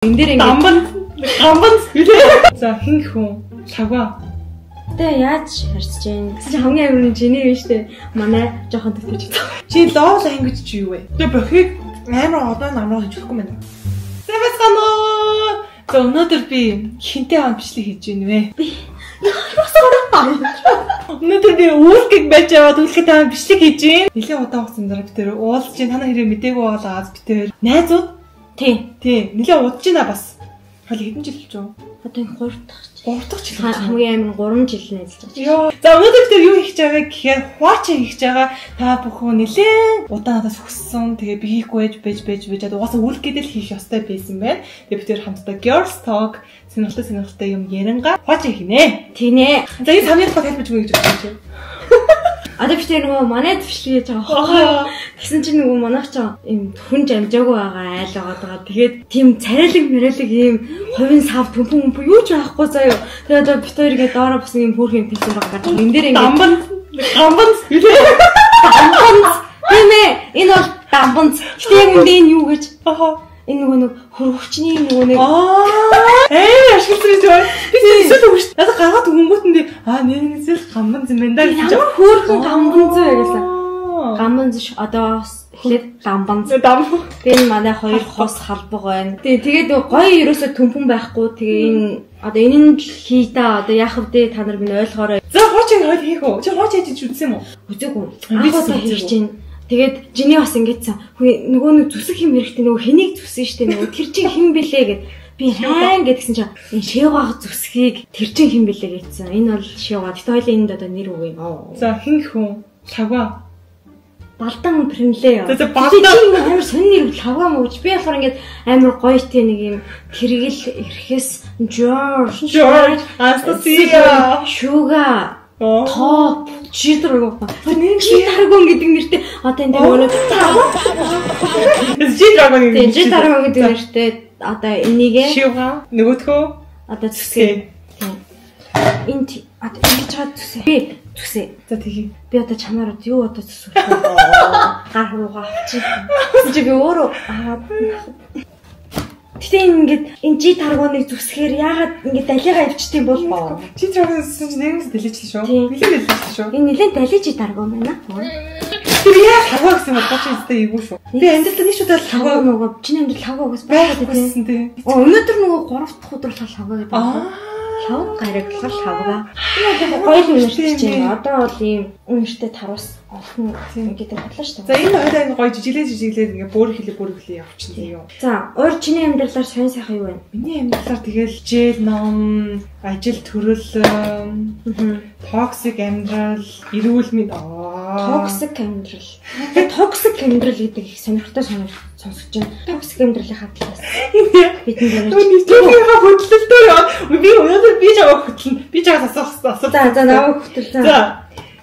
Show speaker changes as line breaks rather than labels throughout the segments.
Энэ дээр ингээд
Дамбан гамбан. За хин хүн лагва.
Тэ яаж харьцаж байна? Гэсэн чи хамгийн амар нь чиний юм штэ. Манай жоохон төтөж.
Чи love language чи юу вэ? Тэгээ бохийг амар одоо намраа хийж болохгүй мэн. Сайн байцгаана уу? За өнөөдөр би хинтээ хамт бичлэг хийж байна вэ?
Би
Өнөөдөр би үүлгэг байж яваад үүлгэд хамт бичлэг хийж байна. Нилээн удаан хугацаанд дараа би тэр уулзж байна. Танаа хэрэг мдээгүй бол аз би тэр найзууд
тий.
Тий, нилээн удаж байна бас. Хоол хэдэн жил болж байна?
Одоо энэ 3 дахь жил.
3 дахь жил болж байна.
Хамгийн амар 3 жил найзалж байгаа.
Йоо. За өнөөдөр бид юу хийж байгаа гэхээр хуачаа хийж байгаа. Та бүхэн нилээн удаан надаас хүссэн. Тэгээ би хийхгүй байж байж байж байж угаасаа үлэх гэдэг л хийх ёстой байсан байна. Тэгээ бид тэр хамтдаа Girls Talk сонирхолтой сонирхолтой юм яринга хуачаа хийнэ.
Тэгнэ.
За энэ самын тухай тайлбарж өгье гэж бодож байна.
Одоо би тэр нөгөө манай төвшлэг хийж байгаа байхгүй юу? Тэгсэн чинь нөгөө манайх ч юм хүнж амжаагүй байгаа айл байгаа даа. Тэгээд тийм царайлаг мэрэлэг ийм хувин сав төмпөн өмпөн юу ч байхгүй заяа. Тэгээд одоо бит хоёр ингээд доороо бас ийм хөөрхөн юм тавьсан байгаа гарч. Энэ дээр ингээд
Дамбан гамбан
дамбанц тийм ээ. Энэ бол дамбанц. Гэтэ яг үндэ энэ юу гэж?
Ахаа.
Энэ нөгөө нэг хөргөгчний нөгөө нэг
Аа. Ээ ашигласан гэж байна. Би эсвэл өгч. Надад гаргаад өгөнгүүтэндээ аа нэрнээсэл гамбан зэм байна даа гэж.
Ямар хөөрхөн гамбанц вэ гэсэн. Гамбанц ш одоо эхлээд дамбанц.
Дам.
Тэгээ энэ манай хоёр хос халбаг байна. Тэгээ тэгээд нөгөө гоё ерөөсөө төмпөн байхгүй. Тэгээ энэ одоо энэ нь л хий та одоо яах вэ та нар минь ойлгоорой.
За хуучин хойл хийх үү? Чи хуучин хийж үзсэн юм уу?
Үзээгүй.
Би
Анх удаа
үзээгүй.
хийж чинь. Тэгээд жиний бас ингэдсэн. Нөгөө нэг зүсэх юм хэрэгтэй нөгөө хэнийг зүсэн штэ нөгөө тэр чинь хэн бэлээ гэд. Би хайн гэдгсэн чинь энэ шивгаах зүсхийг тэр чинь хэн бэлээ гэдсэн. Энэ бол шивгаа. Гэтэ хоёлаа энд одоо нэр үгүй.
За хин хүн лагва.
Балдан прэмлээ.
За, за, Балдан.
Чи ингэ амар сонин нэр лавга мөгж. Би болохоор ингээд амар гоё те нэг юм тэргэл эрхэс Жорж,
Жорж, Анастасия.
Шуга, Топ, Жидрагон.
Нэр
Чи Драгон гэдэг нэртэй одоо энэ дээр нөгөө
Жи драгон гэдэг.
Тийм, Жи Драгон гэдэг нэртэй одоо энийгээ
Шивга нөгөөдхөө
одоо зүсгээ. Тийм. Энэ одоо ингэж байгаа зүсээ. Би зүсээ.
За тэгье.
Би одоо чамаар одоо юу одоо зүсэх вэ? Гар хуруугаа авчих. Чи би өөрөө аваад Гэтэ энэ ингээд энэ Жи Драгоныг зүсгээр яагаад ингээд далигаа авчт юм бол?
Жи драгон гэсэн чинь нэрнээс дэлээчлээ шүү.
Тийм.
Нилээн дэлээчлээ шүү.
Энэ нэлээд дали Жи Драгон байна.
Тэр яа лавга гэсэн юм бол чи өстэй эйгүү шүү. Би амьдралдаа нэг ч удаа
Лавга
лавга
нөгөө чиний амьдрал лавга угаас байхгүй тийм.
байхгүйсэн тий.
Оо өнөөдөр нөгөө 3 дахь өдөр болохоор лавга гэдэг.
Аа.
Лав гараглал лавга. Энэ бол гоё л үнэртэй чинь. Одоо бол ийм үнэртэй тарус олон гэдэг бодлоо шүү
За
дээ.
энэ хоёлаа энэ гоё жижиглээ жижиглээ ингээ бөөр хилээ бөөр хилээ явчихна тийм юу.
За, өөр чиний амьдралаар сонь сайхан юу вэ?
Миний амьдралаар тэгэл хичээл, ном, ажил төрөл, токсик амьдрал, эрүүл мэнд аа.
Токсик амьдрал. Тэгээ токсик амьдрал гэдэг их сонирхолтой сонсогч байна. Токсик амьдралынхаа талаас бидэнд яриач.
Нийтийнхээ хөдлөлтөөр яа. Би өнөөдөр би чамайг хөтлөн. Би чамаас асуух асуух.
За, за намайг хөтөл. За.
За.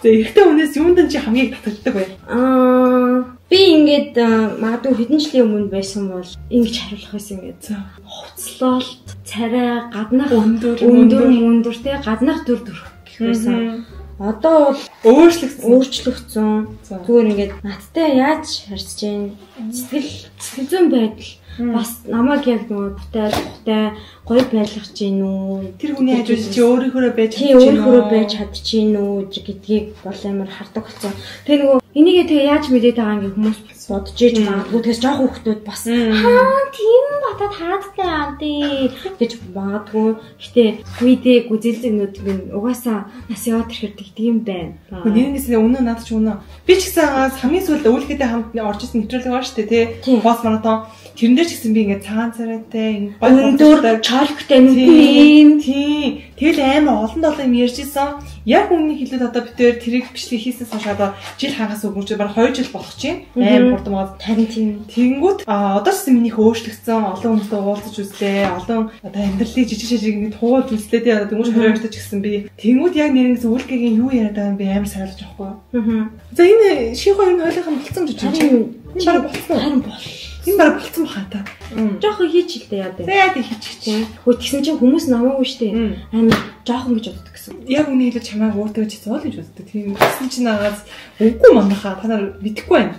За эрэгтэй хүнээс юунд нь чи хамгийн их татагддаг вэ?
Аа, би ингээд магадгүй хэдэн жилийн өмнө байсан бол ингэж хариулах байсан ингээд.
За.
Хувцлалт, царай, гаднах
Өндөр,
өндөр мөндөр те гаднах дүр төрх гэх байсан. Одоо бол
Өөрчлөгдсөн.
өөрчлөгдсөн.
За.
Зүгээр ингээд надтай яаж харьцаж гин сэтгэл зүйн байдал бас намайг яг нөгөө тухтай тухтай гоё байлгаж гин үү?
Тэр хүний хажууд чи өөрийнхөөрөө байж
Тий өөрийнхөөрөө байж чадчихээн үү гэдгийг бол амар хардаг болсон. Тэгээ нөгөө энийгээ тэгээ яаж мэдээд байгаа юм хүмүүс бодож иж магадгүй. Тэгээс жоох хүүхдүүд бас хаа тийм батад хаадтай аа тий гэж магадгүй. Гэтэ гүйдээ гүзэлзэгнүүд минь угаасаа нас яваад ирэхээр тэгдэг юм байна.
Нэрнээс үнэ над чи үнэ. Би ч гэсэн хагас хамгийн сүүлд үүлхэдээ хамт орж исэн нэвтрүүлэг байгаа шүү дээ тий.
Тийм.
Пост маратон. Тэрэн дээр ч гэсэн би ингээд цагаан царайтай ингээд гоё
Өндөр
хувцастай.
чолктой нүдэн ийм
Тийм. Тэгэл амар олон долоо юм ярьж исэн. Яг үннийг хэлээд одоо бид тэр тэрийг бичлэг хийснээс хойш одоо жил хагас өнгөрч бараг 2 жил болох чинь. Амар хурдан байгаа.
Харин тийм.
Тэнгүүт одоо ч гэсэн минийх өөрчлөгдсөн. Олон хүмүүстэй уулзаж үзлээ. Олон одоо амьдралыг жижиг жижиг ингэ туулж үзлээ тий. Одоо дөнгөж 22 таа ч гэсэн би тэнгүүт яг нэрнээс үүлгэгийн юу яриад байгаа юм би амар сайн ойлгож байгаа байхгүй.
Аа.
За энэ ших хоёр нь хойлынх нь болцсон гэж байна.
Харин
Энэ бараг болцсон уу?
Харин бол.
Энэ бараг болцсон баха та.
Жохон хийч л дээ яа дээ.
За яа тий хийчих чи.
Хөө тэгсэн чинь хүмүүс намаагүй штэ. Амар жоохон гэж боддог гэсэн.
Яг үнийг хэлээд чамайг ууртай гэж зуул гэж боддог. Тийм гэсэн чинь агаас үгүй манайхаа та нар мэдэхгүй байна.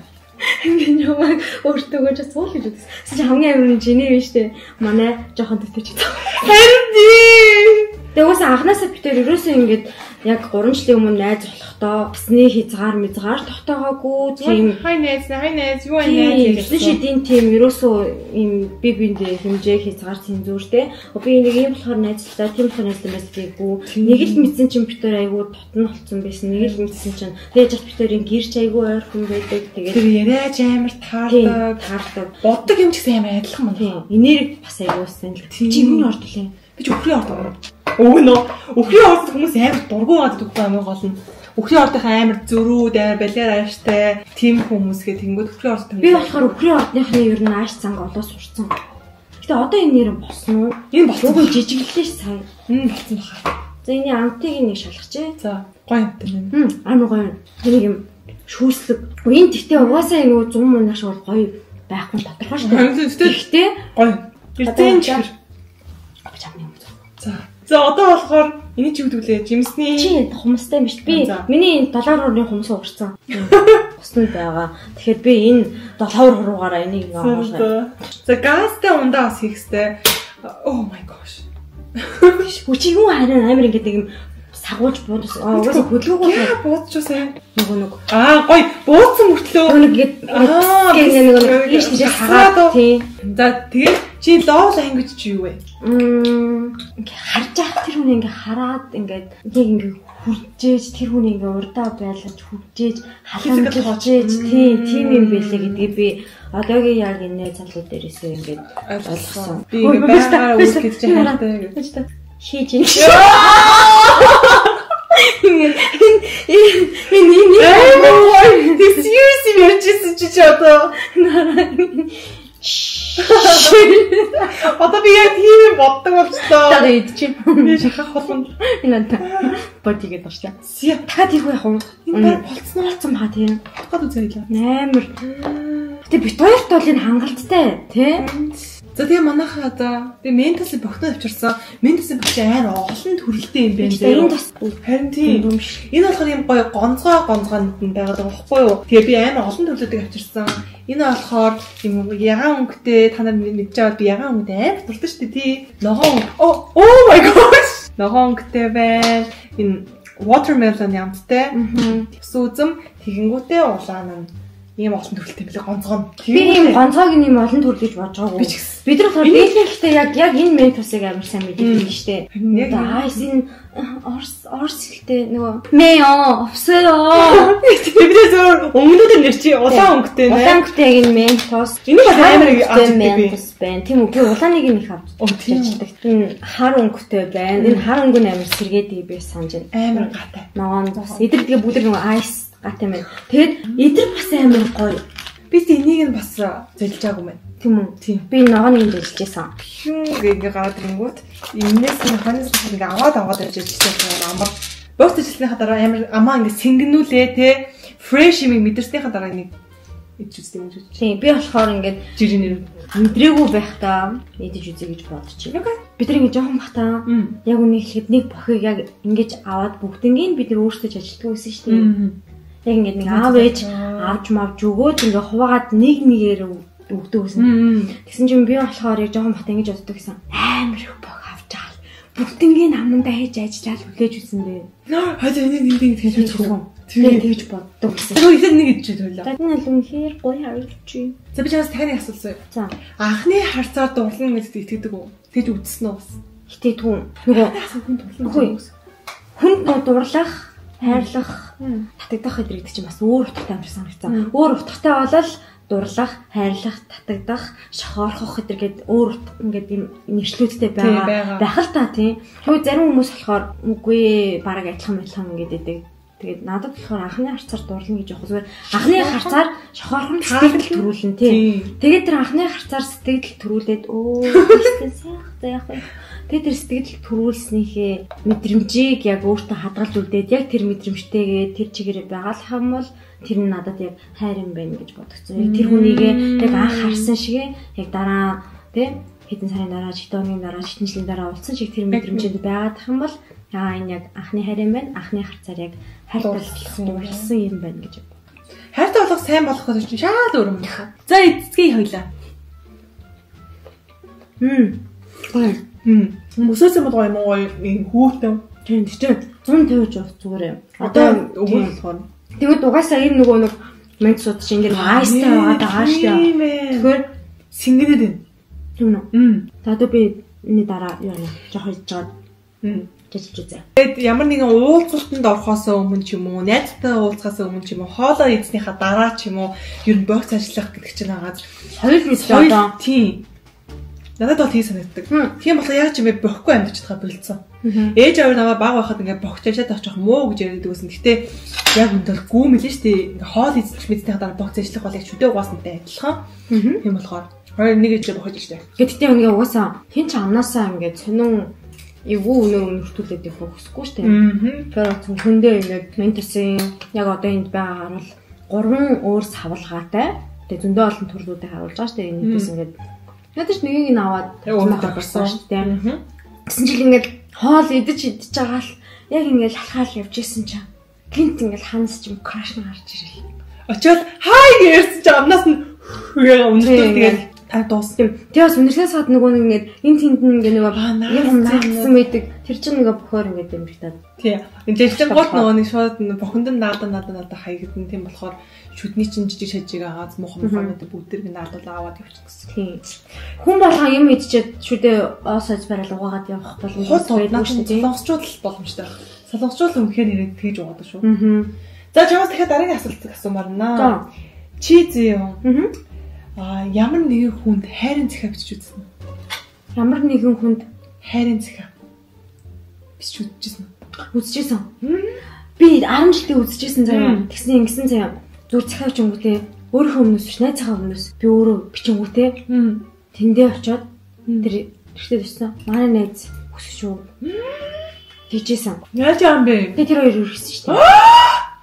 Би намайг өөртөөгөө ч суул гэж үзсэн. Чи хамгийн амар нь чиний биш үү? Манай жоохон төтөж.
Харин тий.
Тэгээ уусаа анхнаасаа би тэр ерөөсөө ингээд яг 3 жилийн өмнө найз болохдоо басны хязгаар мязгаар тогтоогоогүй тийм
хай найз хай найз юу найз
гэсэн шидийн тийм ерөөсөө ийм би биэндээ хэмжээ хязгаар цензуртэй. Би нэг ийм болохоор найзлаа, тийм болохоор найзлаа байсгийгүү. Нэг л мэдсэн чинь би тэр айгүй дотн болцсон байсан. Нэг л мэдсэн чинь тэгээ жат би тэрийн гэрч айгүй ойрхон байдаг. Тэгээд
тэр яриач амар таардаг. Боддог юм ч гэсэн амар адилхан
мөн. Энерги бас айгүй сайн л. Чи юуны орд лээ?
Би ч өхрийн орд орно. Уг нь өхрийн ордод хүмүүс амар дургу гадаг үгүй хамгийн гол нь. Өхрийн ордынхаа амар зөрүүд, амар балиар ааштай тийм хүмүүсгээ тэнгүүд өхрийн орд
би болохоор өхрийн ордныхны ер нь ааш занг олоо сурцсан. Гэтэ одоо энэ нэр болсон уу?
Энэ болсон.
Үгүй жижиглэлээ ш сая.
Энэ болсон баха.
За энэ амтыг нэг шалгачээ.
За гоё амттай юм.
Амар гоё. Тэр нэг юм шүүслэг. Энэ тэгтээ угаасаа ингэ 100 мунаа шиг бол гоё байхгүй тодорхой шүү
дээ. Тэгтээ гоё. Эрдэн чихэр.
Чамны юм.
За. За одоо болохоор эний чи гэдэг лээ? Жимсний
чи хумстай юм шүү. Би миний энэ 7 хурны хумс уурсан. Уснд байгаа. Тэгэхээр би энэ 7 хуруугаараа энийг ингээ оруулаа.
За газтай ундаа бас хийх хэвээр. Oh my gosh.
Үгүй чи юу харин амар ингээ нэг юм сагуулж буудсан. Угаасаа хөдөлгөөгүй
буудчихсан.
Нөгөө нэг
аа гоё буудсан мөртлөө
нэг ингээ нөгөө нэг ийш тийш хагаад тий.
За тэгээд чи love language чи юу вэ?
Ингээ харж явах тэр хүн ингээ хараад ингээд нэг ингээ хүржээж тэр хүн ингээ урдаа байлгаж хүржээж халамжлаж тий тийм юм байлээ гэдгийг би одоогийн яг энэ залуу дээрээсээ ингээд ойлгосон.
Би ингээ байгаар үйл гэж чи хайртай
гэж. Хийж ин. Энэ энэ
энэ this serious ярьжсэн чи чи одоо Одоо би яг тийм юм боддог болчлоо.
Та идчих.
Би шахах болгонд
энэ одоо бодигээд орчлаа. Та тийх байх уу?
Энэ болцсон уу?
Болцсон баа тийм.
Гад үзээ
илаа. Амар. Гэтэ бит хоёрт бол энэ хангалттай тий.
За тэгээ манайхаа за би менталсын богтон авчирсан. Менталсын богч амар олон төрөлтэй юм байна
зэ. Энэ бас
харин тийм. Энэ болохоор юм гоё гонцгой нь байгаад байгаа байхгүй юу? Тэгээ би амар олон төрлүүдийг авчирсан. Энэ болохоор юм ягаан өнгөтэй та нар мэдж байгаа би ягаан өнгөтэй амар дуртай шүү дээ тий. Ногоон oh my gosh. Ногоон өнгөтэй байна. Энэ watermelon ямттай. Сүүзэм тэгэнгүүтээ улаан нь ийм олон төрөлтэй билээ гонцгоо.
Би ийм гонцгойг ийм олон төрөл гэж бодож байгаагүй.
Би ч гэсэн.
Бид нар болохоор дийлэн гэхдээ яг энэ ментусыг амар сайн мэддэг юм шүү дээ.
Яг
айс энэ орс хэлтэй нөгөө мэё овсоо.
Бид нар зөвөр өнгөнүүдээр нэр чи улаан өнгөтэй нэ.
Улаан өнгөтэй яг энэ ментус.
Энэ бас амар
ментус байна. Тийм үү? Би улааныг нь их авч ажилладаг. Энэ хар өнгөтэй байна. Энэ хар өнгө нь амар сэргээдэг би санаж байна.
Амар гатай.
Ногоон бас. Эдгээр тэгээ бүгд нөгөө айс гатай байна. Тэгээд эдэр бас амар гоё.
Би энийг нь бас зэлж байгаагүй мэн.
Тийм үү?
Тийм.
Би ногооныг нь зэлж байсан.
Хин ингээ гараад ирэнгүүт энээс нь ханаас ингээ аваад ирж байсан амар. Бос ажилласныхаа дараа амар амаа ингээ сэнгэнүүлээ те. Фрэш юм мэдэрснийхаа дараа нэг идэж үздэг юм шиг.
Тийм. Би болохоор ингээд
жирийн нэр
мэдрээгүй байхдаа идэж үзье гэж бодчих. Бид нар ингэ жоохон бахтаа яг үнийг хэлэхэд нэг бохыг яг ингэж аваад бүгднийг бид нар өөрсдөө ажилтдаг байсан шүү дээ. Яг ингээд нэг аав ээж авч мавж өгөөд ингээ хуваагаад нэг нэгээр өгдөг гэсэн. Тэгсэн чинь би болохоор яг жоохон бахта ингэж боддог гэсэн. Амар их бох авч аал. Бүгднийг амандаа хийж ажиллаад хүлээж үсэн дээ.
Хойд энийг нэг хийж үзэх үү?
Тэгээ тэгж боддог гэсэн.
Тэр ихэр нэг идэж тойлоо.
За энэ л үнэхээр гоё харагдчих.
За би чамаас таны асуулсан.
За.
Анхны харцаар дурлна гэдэгт итгэдэг үү? Тэгж үзсэн үү бас?
Итгэдэг үү? Нөгөө
хүн
хүнд дурлах, хайрлах, татагдах гэдэг гэдэг чинь бас өөр утгатай юм шиг санагдсан. Өөр утгатай болол дурлах, хайрлах, татагдах, шохоорхох гэдэг өөр утга ингээд юм нэршлүүдтэй байгаа байх л та тийм. Тэгвэл зарим хүмүүс болохоор үгүй бараг адилхан ингээд идэг. Тэгээд надад болохоор анхны харцаар дурлна гэж явах зүгээр анхны харцаар шохоорхон сэтгэл төрүүлнэ тийм. Тэгээд тэр анхны харцаар сэтгэл төрүүлээд өө сайх за яах вэ? Тэгээд тэр сэтгэл төрүүлснийхээ мэдрэмжийг яг өөртөө хадгалж үлдээд яг тэр мэдрэмжтэйгээ тэр чигээрээ байгалах юм бол тэр нь надад яг хайр юм байна гэж бодогдсон. Яг тэр хүнийгээ яг анх харсан шигээ яг дараа тийм хэдэн сарын дараа, хэдэн хоногийн дараа, хэдэн жилийн дараа уулзсан шиг тэр мэдрэмжэнд байгаадах юм бол энэ яг анхны хайр юм байна. Анхны харцаар яг хайр дурлсан юм байна гэж.
Хайртай болох сайн болохоос чинь шал өөр юм байна. За эцгээ хоёлаа.
Гоё.
Мөсөөсөн бол гоё юм гоё юм хүүтэн.
Тийм тийм 150 жоо зүгээр юм.
Одоо өгөх болохоор.
Тэгвэл угаасаа энэ нөгөө нэг мэнцүүд чинь ингэ айстай байгаад байгаа шүү дээ. Тэгэхээр
сингэнээд байна.
Тийм үү? За одоо би энэ дараа юу яа жоох хийж жаад. Жижиг үзье.
Тэгээд ямар нэгэн уулзалтанд орохоос өмнө ч юм уу, найзтай уулзахаас өмнө ч юм уу, хоолоо идснийхаа дараа ч юм уу, ер нь богц ажиллах гэдэг чинь агаад
соёл мэт одоо.
Тийм. Надад бол тийм санагддаг. Тийм болохоор яг ч юм бэ бохихгүй амьдарч чадхаа болцсон. Ээж аав намайг баг байхад ингээ бохч ажиллаад авчих жоох муу гэж яриад байсан. Гэтэ яг үндэ бол гүү мэлэн шүү дээ. Ингээ хоол идчих мэдснийхаа дараа богц ажиллах бол яг шүдэ угаасантай адилхан. Тийм болохоор хоёр нэг ижлээ бохож штэ.
Гэтэ ингээ угаасаа хин ч амнаасаа ингээ сонин эвгүй өнөр өнөртүүлээд явах хүсэхгүй штэ. Тэгэхээр хүндээ ингээ ментосын яг одоо энд байгаа харуул 3 өөр савлгаатай. Тэгээ зөндөө олон төрлүүдийг харуулж байгаа штэ. Энэс ингээд ядаж нэгийг нь аваад
тавьсан
шүү дээ. Тэгсэн чил ингээд хоол идэж байгаа л яг ингээд алхаал явж исэн чинь гинт ингээд ханас чим краш нь гарч ирэл.
Очоод хай гэрсэн чинь амнаас нь үнэртэл тэгээд та дууссан.
Тэгээ бас үнэрхээс хад нөгөө нэг ингээд энэ тэнд нь ингээд нөгөө юм наадсан байдаг. Тэр чинь нөгөө бохоор ингээд дэмжигдээд.
Тийм. Жижигэн гол нөгөө нэг шууд бохонд нь наада хаягдан. Тийм болохоор шүдний чинь жижиг шажиг агаад муухай муухай бүгдэрэг наадуулаа аваад явчих гэсэн.
Тийм. Хүн болгон юм идчихэд шүдээ оосоож барайл угаагаад явах боломжтой
байдаг шүү дээ. Солонгосчууд л боломжтой. Солонгосчууд л үнэхээр нэрээ тэгж угаадаг шүү. За чамаас дахиад дараагийн асуултыг асуумаар наа. Чи зөө юм. Аа ямар нэгэн хүнд хайрын захиа бичиж үзсэн үү?
Ямар нэгэн хүнд
хайрын захиа бичиж үзчихсэн
үү? Үзчихсэн. Би 10 жилдээ үзчихсэн заяа. Тэгсэн ингэсэн заяа. Зүр захиа бичингүүтээ өөрийнхөө өмнөөс биш найзынхаа өмнөөс би өөрөө бичингүүтээ тэндээ очиод тэр эрэгтэй төссөн. Манай найз өсөж шүү. Тэгжсэн.
Яаж юм бэ?
Тэгээ тэр хоёр өргөсөн шүү дээ.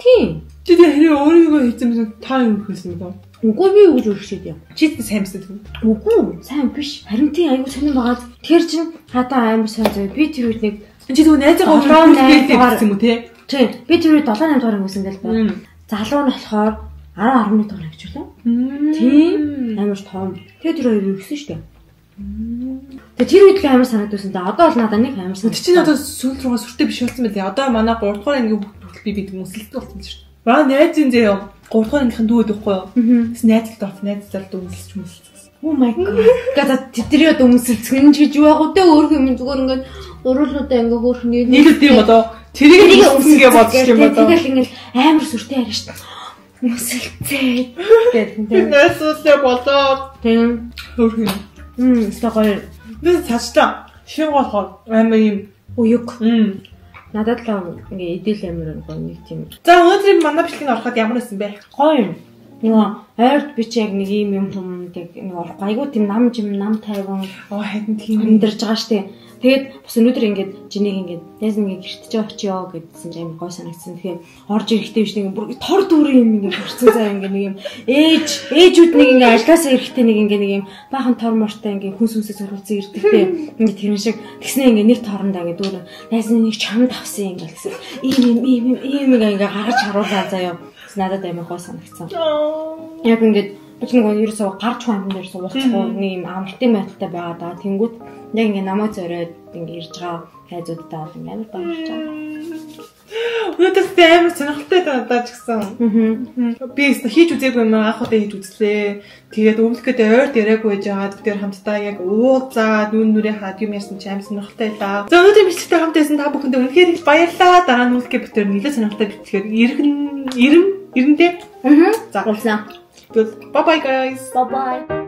Тийм.
Чи тэр хэрэг өөрийгөө хийсэн юм та юу хийсэн бэ?
Үгүй би юу гэж өргөшөөд юм.
Чи сайн байсан тийм
үү? Үгүй, сайн биш. Харин тийм аюу сонирн байгаа. Тэр чин хадаа амар сайн зөө. Би тэр үед нэг
чи тэгвэл найзаагаа
7 8
дугаар юм уу те?
Тийм. Би тэр үед 7 8 дугаар ангисэн гэл байна. Залуу нь болохоор 10 11 дугаар ангич үлээ. Тийм. Амар том. Тэгээ тэр хоёр өргөсөн шүү дээ. Тэгээ тэр үед л амар санагдсан. Тэгээ одоо бол надад нэг амар санагдсан.
Чи одоо сүүл рүүгээ сүртэй биш болсон байлээ. Одоо манай 3 дугаар ангийн хүүхдүүд би бид мөсөлтсөн болсон шүү дээ. Манай найзын зөө 3 дугаар ангийнхан дүү байдаг хгүй юу? Тэс найзлалт орсон, найзлалт өмсөлч өмсөлцсөн.
Oh my god. Гадаа тэр яд өмсөлцгэн ч гэж юу яг үгүй өөр юм зүгээр ингээд уруулуудаа ингээ хөөх нэг
нэг тийм болоо тэрийг өмсөн гэж бодчих юм болоо.
Тэгэл ингээд амар сүртэй яриа шүү дээ. Өмсөлцээ гэдэг.
Би найзлалаа болоо.
Тийм.
Хөөх юм.
Өстой гоё.
Би цаашдаа шин болохоор амар юм
уяг. Надад л ингээ идэл амар гоё нэг тийм.
За өнөөдрийн манай бичлэгийг ороход ямар байсан бэ?
Гоё юм. Нөгөө ойрт би чи яг нэг ийм юм хүмд яг нэг орохгүй. Айгуу тийм нам жим нам тайван
харин тийм
амьдарч байгаа штэ. Тэгээд бас өнөөдөр ингээд жинийг ингээд найз ингээд гэртээ очиё гэдсэн чинь амар гоё санагдсан. Тэгэхээр орж ирэхдээ биш нэг бүр тор дүүрэн юм ингээд орсон заа ингээд нэг юм ээжүүд нэг ингээд ажилласаа ирэхдээ нэг ингээд нэг юм баахан тор мортой ингээд хүн сүнсээ зурулсан ирдэг те. Ингээд тэрэн шиг тэгснэ ингээд нэг торондоо ингээд дүүрэн найз нэг чамд авсан ингээд гэсэн. Ийм ийм ийм ийм ингээд гаргаж харуулаа заяа. Надад амар гоё санагдсан. Яг ингээд би ч нэг ерөөсөө гарч хүн амт ерөөсөө уулзахгүй нэг юм амралтын байдалтай байгаа даа. Тэнгүүт яг ингээд намайг зориод ингээд ирж байгаа хайзуудтай бол ингээд амар баярлж байгаа.
Өнөөдөр тэ амар сонирхолтой надад ч гэсэн. Би хийж үзээгүй юм анх удаа хийж үзлээ. Тэгээд өмнөх гээд ойрт яриаггүй байж байгаа. Бид тэр хамтдаа яг уулзаад нүн нүрээ хаад юм ярьсан чи амар сонирхолтой байлаа. За өнөөдрийн бичлэгтэй хамт байсан та бүхэндээ үнэхээр их баярлалаа. Дараа нь үлдэхэд бид тэр нэлээд сонирхолтой бичлэгээр иргэн ирэн дээ.
За уулзаа.
Bye bye guys.
Bye bye.